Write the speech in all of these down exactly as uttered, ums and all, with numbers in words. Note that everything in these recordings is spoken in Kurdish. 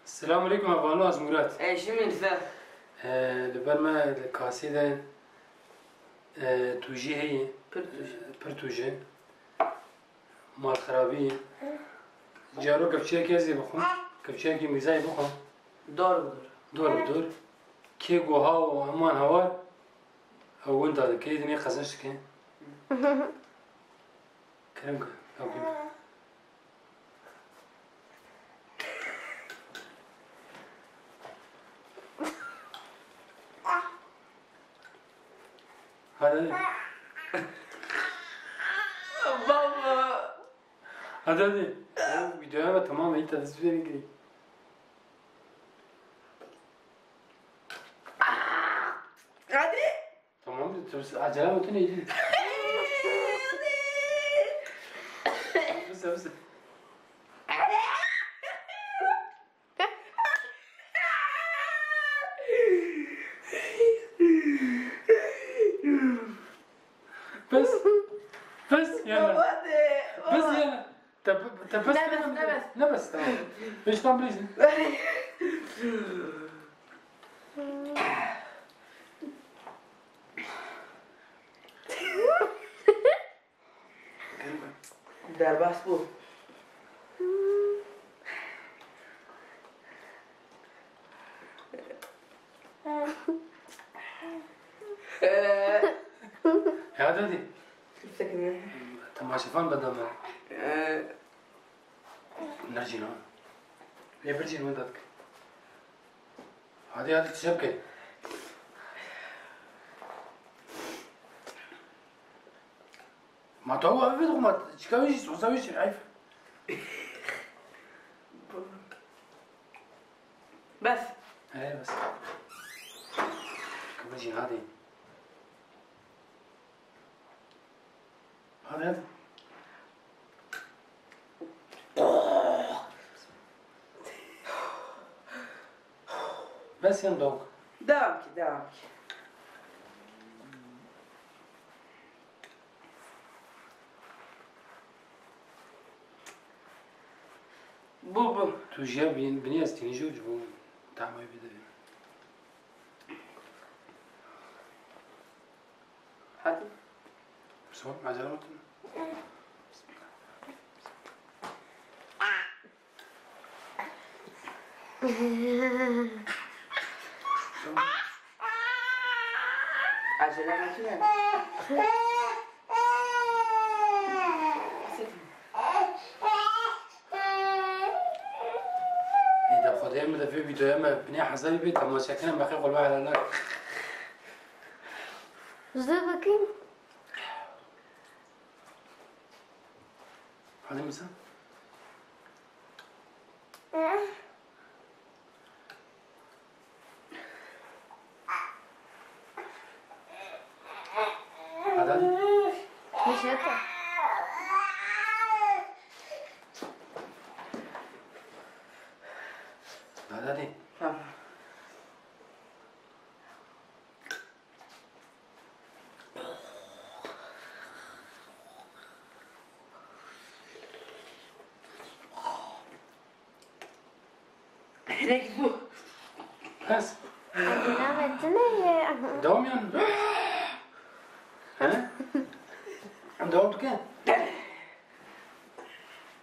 Selamun aleykum, hevalno, ez Murat. Ê, ji min fe. E, li ber me li kasê de, e, tûjî heye. Pir tûjî. Pir tûjî. Malxirabî. Caro kevçiyekî ez ê bixwim. Kevçiyekî mîzayê bixwim. Dor bi dor. Dor bi dor. Kê ku ha û heman hawar, ew winda dike, dinê qezenç dike. Kerem ke, ew kê. Hadi, hadi. Baba. Hadi, hadi. Ya, videoya bak, tamam, iyi, tadı süper iyi. Hadi. Tamam, dur, acele mi, otur, neydi? Bısa, bısa. Bes. Bes, yalla. Hadi. Bes, yalla. Te, te bes. Nebes, nebes. Nebes, tamam. Beş tam bilirsin. Derbas bû. Ya dadî. Sekine. Temaşefan bedame. Ee. Nerjîna. Lê bircîn wenda dike. Hadi, hadi, tişe bike. Ma tu ew eve dixwe, ma çika wê jî, sosa wê jî, heyf. Bes. He, bes. Kıvırcın, hadi. Hadi, hadi. Bes yan dok. Devam ki, devam ki. Bu, bu. Tu jî ya bin, binî ez tînî jû ji bo tamay bide. Hadi. Son, acele mi? Acele makine. Ê de Xwedê min de vê vîdeoya me binê hezarî bê temaşekirine me xê qulbe helal nake. Zû bikin. Hadi Musa. Hadi, hadi. Nişete. Hadi, hadi. Tamam. Hinek bu. Bes. Name tine ye. Devam yani. He? Devam dike.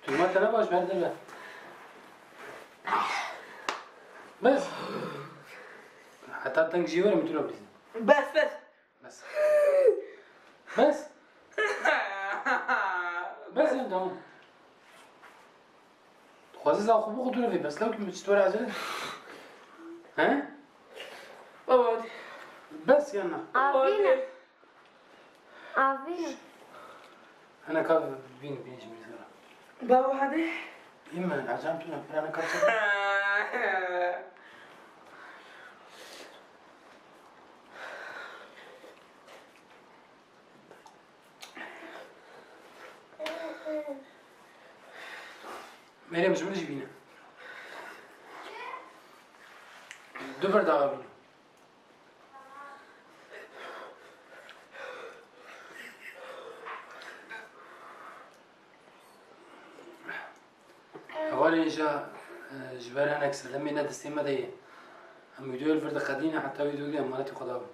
Tu ma tene baş, ben de. Bes. Hatta tank jî verim, tu lo bizim. Bes, bes. Bes. Bes. Bes ya, tamam. Dixwazî za xwe bixwe dûr vê, bes lewkî min çi were acele. He? Baba, hadi. Bes ya na? Avîne. Avîne. Hene ka bîn, bîn ji min zera. Baba, hadi. Î min, ecem tu ne, hene ka çi? Meryem, ji min jî bîne. Du berdaxa bîne. Hevalên ja, e, Ji ber hinek sedemê ne destê me de ye. Em wîdeoyê li vir diqedîne heta wî dûgê emanetî Xweda bin.